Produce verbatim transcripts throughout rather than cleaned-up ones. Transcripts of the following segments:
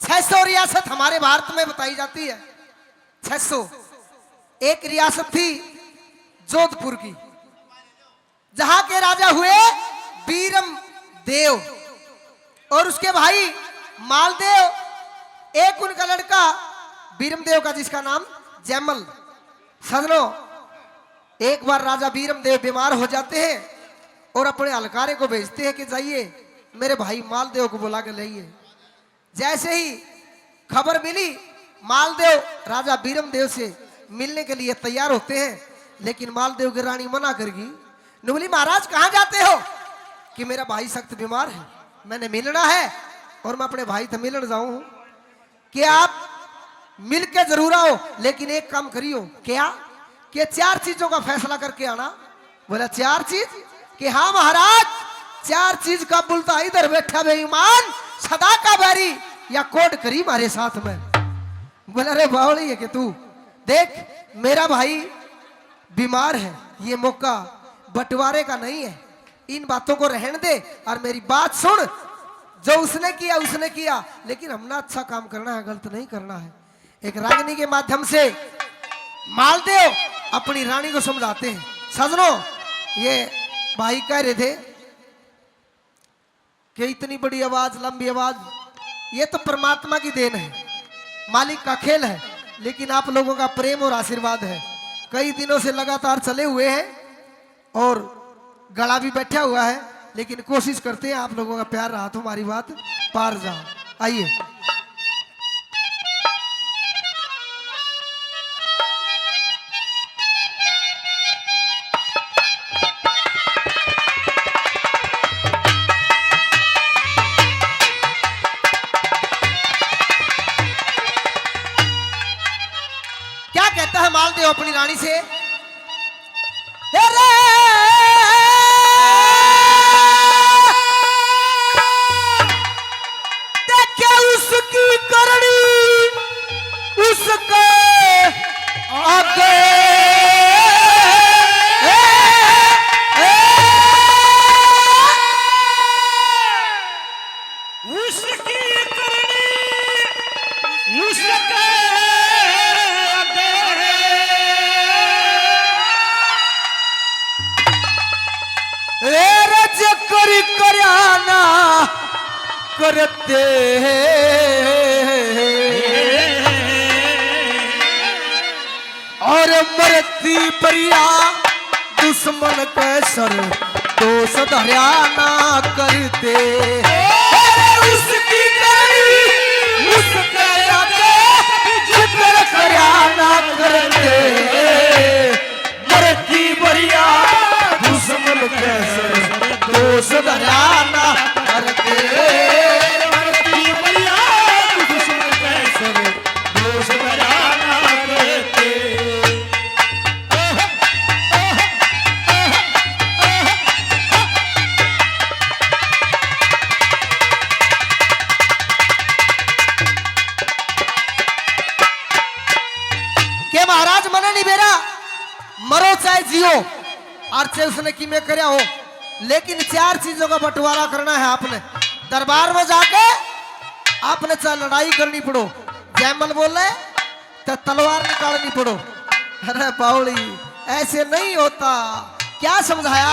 छह सौ रियासत हमारे भारत में बताई जाती है। छह सौ। एक रियासत थी जोधपुर की, जहां के राजा हुए बीरम देव और उसके भाई मालदेव। एक उनका लड़का बीरम देव का, जिसका नाम जैमल। सजनों, एक बार राजा बीरम देव बीमार हो जाते हैं और अपने हलकारे को भेजते हैं कि जाइए, मेरे भाई मालदेव को बुला के लाइए। जैसे ही खबर मिली, मालदेव राजा बीरम देव से मिलने के लिए तैयार होते हैं, लेकिन मालदेव की रानी मना कर गई। ने बोली, महाराज, कहाँ जाते हो? कि मेरा भाई सख्त बीमार है, मैंने मिलना है और मैं अपने भाई से मिलने जाऊं हूं। कि आप मिल के जरूर आओ, लेकिन एक काम करियो। क्या? कि चार चीजों का फैसला करके आना। बोला, चार चीज? कि हाँ महाराज, चार चीज का बोलता, इधर बैठा बेईमान, सदा का बैरी, या कोड करी मारे साथ में। बोला, अरे बावली है कि तू, देख, मेरा भाई बीमार है, ये मौका बंटवारे का नहीं है, इन बातों को रहने दे और मेरी बात सुन। जो उसने किया, उसने किया, लेकिन हमने अच्छा काम करना है, गलत नहीं करना है। एक रागनी के माध्यम से मालदेव अपनी रानी को समझाते हैं। सजनों, ये भाई कह रहे थे कि इतनी बड़ी आवाज, लंबी आवाज, ये तो परमात्मा की देन है, मालिक का खेल है, लेकिन आप लोगों का प्रेम और आशीर्वाद है। कई दिनों से लगातार चले हुए हैं और गला भी बैठा हुआ है, लेकिन कोशिश करते हैं आप लोगों का प्यार रहा तो हमारी बात पार जा। आइए। क्या कहता है मालदेव अपनी रानी से? अरे देखे उसकी करनी उसके आगे। उसकी करनी उसके आगे। ए रज करी करया ना करते। और मरती बरिया दुश्मन के सर दोष धरया ना करते। अरे उसकी करनी उसके आगे जिक्र करया ना करते। मरती बरिया दुश्मन के सर दोष धरया ना करते। मरती बरिया दुश्मन के सर दोष धरया ना करते। के महाराज, मने नहीं बेरा, मरो चाहे जियो, और चाहे उसने किमे करया हो, लेकिन चार चीजों का बंटवारा करना है आपने। दरबार में जाके आपने चाहे लड़ाई करनी पड़ो, जैमल बोले तो तलवार निकालनी पड़ो। अरे बावली, ऐसे नहीं होता। क्या समझाया?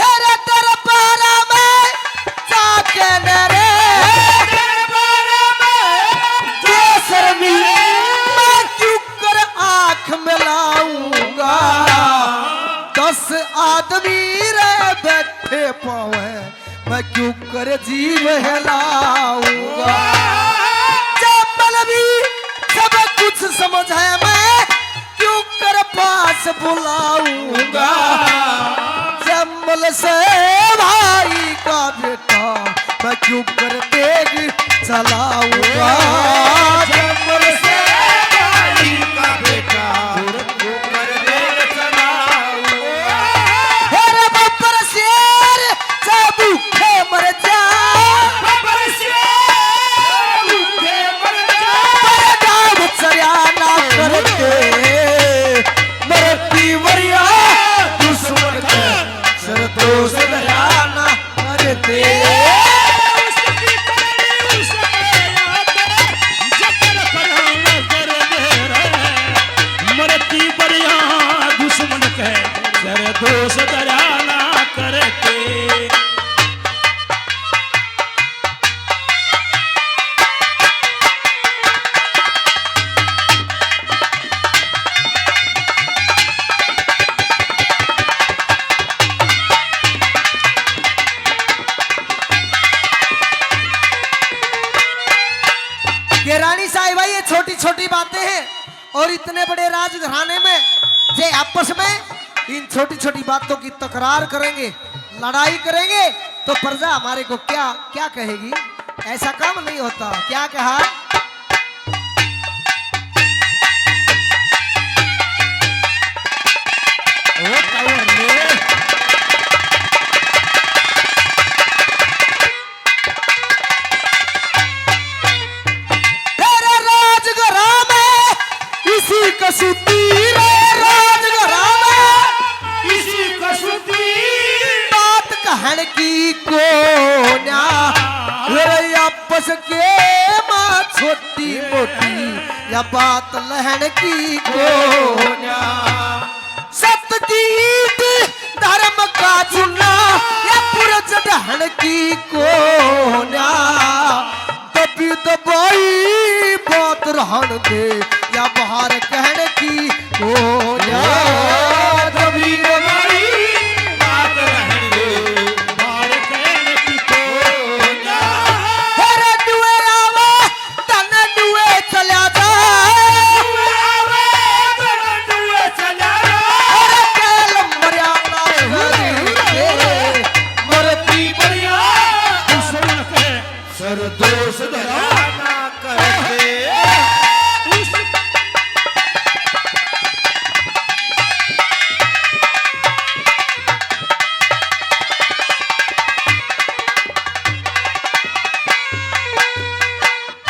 अरे दरबारा में जाके मेरे दरबारा में जो शर्मी मैं क्यों कर आंख मिलाऊंगा? दस आदमी रे बैठे पावे, मैं क्यों कर जीव हिलाऊंगा? जैमल भी सब कुछ समझ है, मैं क्यों कर पास बुलाऊंगा? जैमल से भाई का बेटा, मैं क्यों कर देग चलाऊंगा? जैमल से भाई का बेटा, अरे बब्बर शेर, चाहे भूखे मर जा। बब्बर शेर, भूखे मर जा। पर गाँव चरिया ना करते। राजघराने में जे आपस में इन छोटी छोटी बातों की तकरार करेंगे, लड़ाई करेंगे, तो प्रजा हमारे को क्या क्या कहेगी? ऐसा काम नहीं होता। क्या कहा? ओ कावर रे। तेरे राजघरां में इसी कसूती रे, राजघरां में इसी कसूती। बात कहण की कोन्या, रे आपस के मां छोटी मोटी या बात लहण की कोन्या। सत की ईट धर्म का चूना, या पुरज ढहण की कोन्या। दबी दबाई बात रहण दे, या बाहर कहण की कोन्या। दबी दबाई बात रहण दे, बाहर कहण की कोन्या। अरे नुए आवे तन नुए चल्या जा। नुए आवे, तन नुए चल्या जा। अरे कैल मर्या ना करे, मरती बढ़िया दुश्मन के सर दोष धरा ना करते।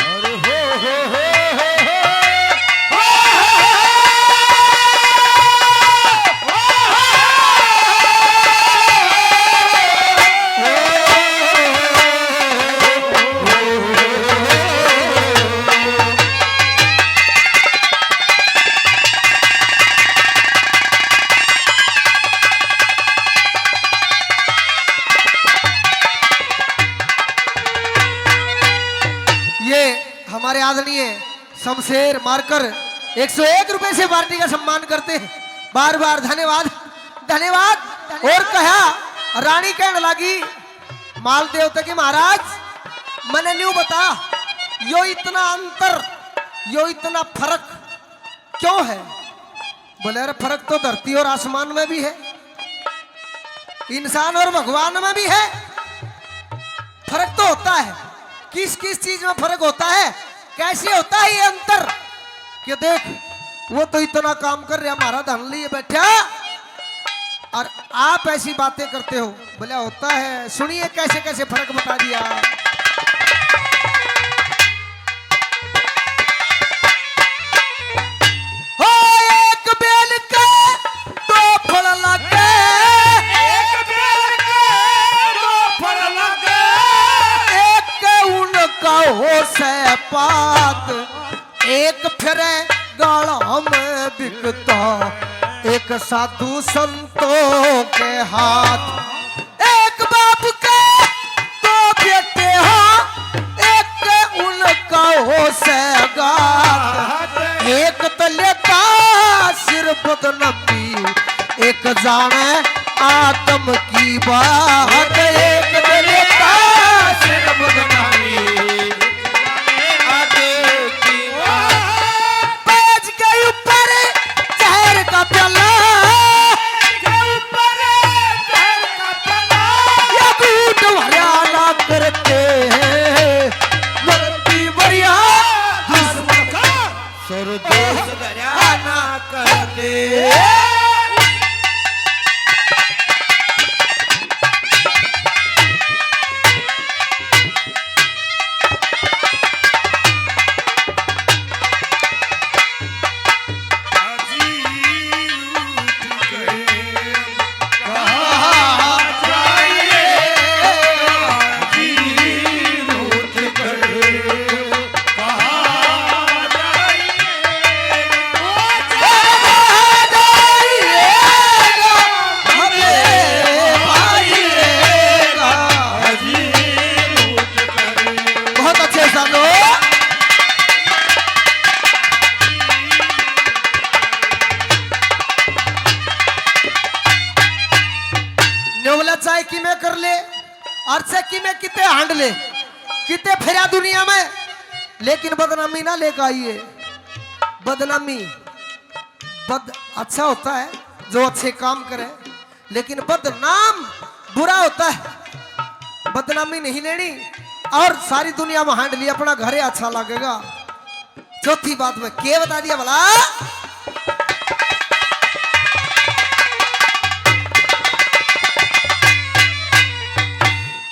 अरे हो, हो, हो। ये हमारे आदरणीय शमशेर मारकर एक सौ एक रुपए से पार्टी का सम्मान करते हैं। बार बार धन्यवाद, धन्यवाद। और कहा, रानी कहने लगी माल देवता की, महाराज, मने न्यू बता, यो इतना अंतर, यो इतना फर्क क्यों है? बोले, अरे, फर्क तो धरती और आसमान में भी है, इंसान और भगवान में भी है। फर्क तो होता है। किस किस चीज में फर्क होता है, कैसे होता है ये अंतर? कि देख, वो तो इतना काम कर रहा, हमारा धन लिए बैठा, और आप ऐसी बातें करते हो। बोला, होता है। सुनिए, कैसे कैसे फर्क बता दिया। हो, एक बेल के दो फल लगे, एक बेल के दो फल लगे, एक उनका हो सै पात, एक फिरे गाला में बिकता, एक साधु संतों के हाथ। एक बाप के दो बेटे हो, एक उनका हो सौगात। एक तो लेता सिर बदनामी, एक जाने आदम की बात। एक तो लेता सिर बदनामी, आदम की बात। पेज के ऊपर जहर का प्याला, के ऊपर जहर का प्याला। या बूट हरियाला करते हैं, मरती बढ़िया दुश्मन का सर दोष धरा ना करते। बहुत अच्छे सालो। न्योला चाहे किमे कर ले, और चाहे किमे किते हांड ले, किते फेरा दुनिया में, लेकिन बदनामी ना लेकर आइए। बदनामी बद अच्छा होता है जो अच्छे काम करे, लेकिन बदनाम बुरा होता है। बदनामी नहीं लेनी और सारी दुनिया में हांड ली, अपना घर ही अच्छा लगेगा। चौथी बात में के बता दिया भला?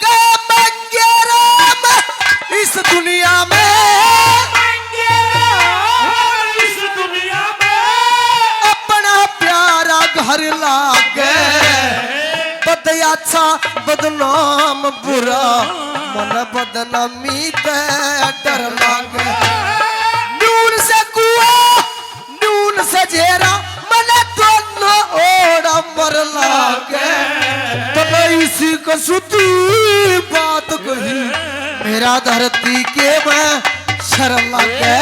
के मंगे राम इस दुनिया में, मंगे राम इस दुनिया में, अपना प्यारा घर लागे। बद अच्छा बदनाम बुरा, मन बदनामी ते डर लागे। नून से कुआ, नून से झेरा, मने दोनों ओड़ा मर लागे। तो मैं इसी कसूती बात कही, मेरा धरती के मैं शर लागे।